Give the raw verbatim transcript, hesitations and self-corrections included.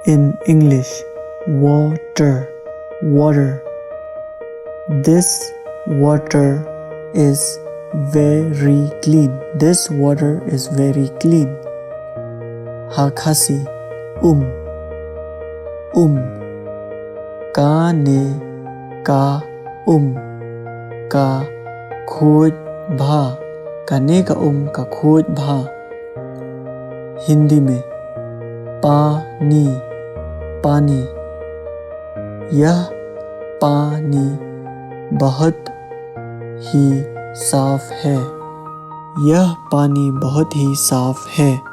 In English, water, water. This water is very clean. This water is very clean. Ha Khasi, um, um. Kane ka um ka khuid bha. Kane ka um ka khuid bha. हिंदी में, पानी, पानी। यह पानी बहुत ही साफ है। यह पानी बहुत ही साफ है।